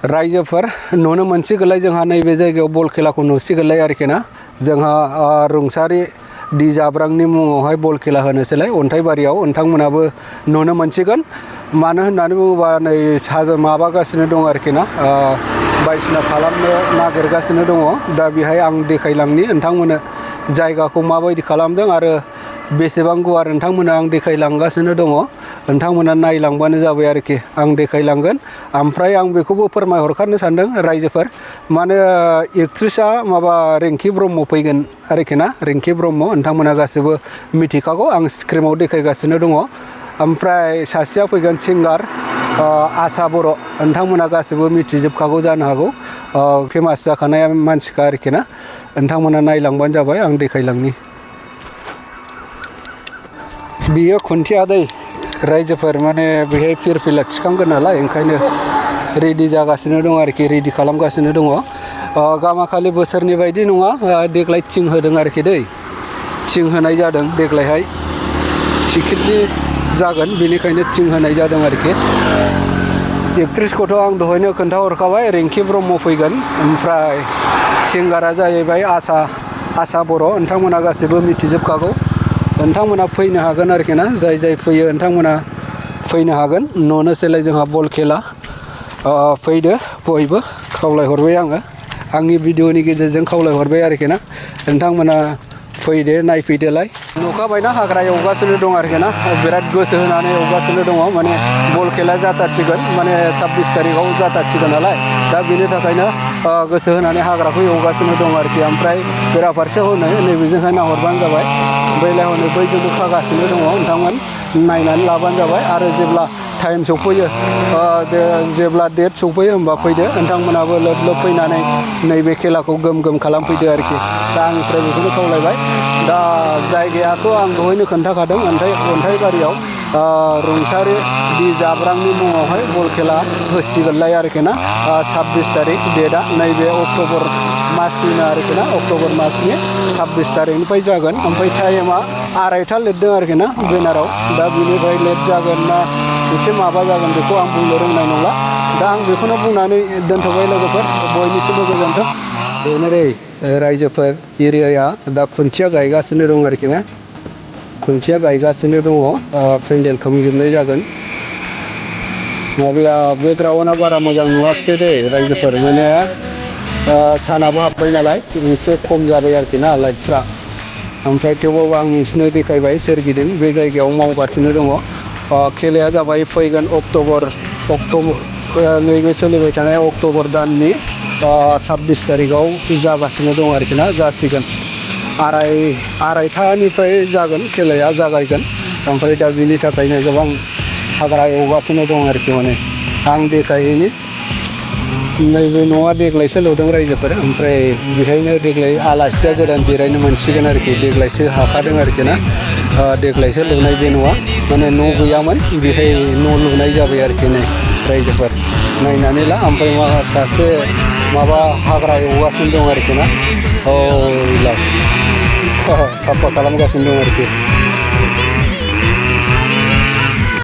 रायजोफोर नुनो मोनसिगोनलाय जोंहा नैबे जायगायाव बल खेलाखौ नुसिगोनलाय आरोखि ना। जोंहा रुंसारि दि जाब्रांनि मुङावहाय बल खेला होनोसैलाय अन्थाइबारियाव नोंथांमोनाबो नुनो मोनसिगोन। मानो होननानै बुङोबा नै माबागासिनो दं आरोखि ना, बायदिसिना खालामनो नागिरगासिनो दङ। दा बेहाय आं देखायलांनि नोंथांमोननो जायगाखौ माबायदि खालामदों आरो बेसेबां गुवार नोंथांमोना आं देखायलांगासिनो दङ। नोंथांमोना नायलांबानो जाबाय आरोखि, आं देखायलांगोन। ओमफ्राय आं बेखौबो फोरमायहरखानो सानदों रायजोफोर, माने एक्ट्रिसआ माबा रिंखि ब्रह्म फैगोन आरोखि ना। रिंखि ब्रह्म नोंथांमोना गासैबो मिथिखागौ, आं स्क्रिनाव देखायगासिनो दङ। ओमफ्राय सासेया फैगोन सिंगार आसा बर', नोंथांमोना गासैबो मिथिजोबखागौ जानो हागौ, फेमास जाखानाय मानसिखा आरोखि ना। नोंथांमोना नायलांबानो जाबाय, आं देखायलांनि। बियो खुन्थिया दै रायजोफोर, माने बेहाय फिरफिला थिखांगोन नालाय ओंखायनो रेडि जागासिनो दं आरोखि, रेडि खालामगासिनो दङ। गामाखालि बोसोरनि बायदि नङा, देग्लाय थिं होदों आरोखि दै, थिं होनाय जादों देग्लायहाय। टिकेटनि जागोन बेनिखायनो थिं होनाय जादों आरोखि। एक्ट्रिसखौथ' आं दहायनो खोन्थाहरखाबाय, रिंखि ब्रह्म फैगोन। ओमफ्राय सिंगारा जाहैबाय आसा बर', नोंथांमोना गासैबो मिथिजोबखागौ। नोंथांमोना फैनो हागोन आरोखि ना, जाय फैयो नोंथांमोना फैनो हागोन। नुनोसैलाय जोंहा बल खेला, फैदो बयबो, खावलायहरबाय आङो, आंनि भिडिअनि गेजेरजों खावलायहरबाय आरोखि ना। नोंथांमोना फैदो नायफैदोलाय। नुखाबायना हाग्रा एवगासिनो दं आरोखि ना, बिराद गोसो होनानै एवगासिनो दङ। माने बल खेला जाथारसिगोन, माने 26 तारिखआव जाथारसिगोन नालाय, दा बेनि थाखायनो गोसो होनानै हाग्राखौ एवगासिनो दं आरोखि। ओमफ्राय बेराफारसे हनै नैबेजोंहाय नाहरबानो जाबाय, बैलाय हनै बैजोंबो खागासिनो दङ। नोंथांमोन नायनानै लाबानो जाबाय। आरो जेब्ला टाइम सफैयो, जेब्ला डेट सफैयो होमबा फैदो नोंथांमोनाबो लोब लोब फैनानै नैबे खेलाखौ गोम खालामफैदो आरोखि। दा आंनिफ्राय बेखौनो खावलायबाय। दा जायगायाथ' आं दहायनो खोन्थाखादों, अन्थाइबारियाव रुंसारि दि जाब्रांनि मुङावहाय बल खेला होसिगोनलाय आरोखि ना। 26 तारिख डेटआ नैबे अक्ट'बर मासनिनो आरोखि ना, अक्ट'बर मासनि 26 तारिखनिफ्राय जागोन। ओमफ्राय टाइमा 2:30 लिरदों आरोखि ना बेनाराव। दा बिनिफ्राय लेट जागोन ना एसे माबा जागोन बेखौ आं बुंनो रोंनाय नंला। दा आं बेखौनो बुंनानै दोनथ'बाय लोगोफोर, बयनिसिमबो गोजोन्थों। बेनो दै रायजोफोर, एरियाया दा खुन्थिया गायगासिनो दं आरोखि ना, खुन्थिया गायगासिनो दङ। पेन्डेल खोंजोबनाय जागोन। माबाया बेकग्राउन्डआ बारा मोजां नुवाखिसै दै रायजोफोर, माने सानाबो हाब्बाय नालाय एसे खम जाबाय आरोखि ना लाइटफ्रा। ओमफ्राय थेवबाबो आं नोंसिनो देखायबाय सोरगिदिं बे जायगायाव मावगासिनो दङ। खेलाया जाबाय फैगोन अक्ट'बर नैबे सोलिबाय थानाय अक्ट'बर दाननि 26 तारिखआव जागासिनो दं आरोखि ना, जासिगोन। 2:30निफ्राय जागोन खेलाया, जागायगोन। ओमफ्राय दा बिनि थाखायनो गोबां हाग्रा एवगासिनो दं आरोखि। माने आं देखायहैनि, नैबे न'आ देग्लायसो लुदों रायजोफोर। ओमफ्राय बेहायनो देग्लाय आलासिया गोदान जिरायनो मोनसिगोन आरोखि, देग्लायसो हाखादों आरोखि ना। देग्लायसो लुनाय बे न'आ, माने न' गैयामोन, बेहाय न' लुनाय जाबाय आरोखि। नै रायजोफोर नायनानै ला। ओमफ्राय सासे माबा हाग्रा एवगासिनो दं आरोखि ना, साफा खालामगासिनो दं आरोखि।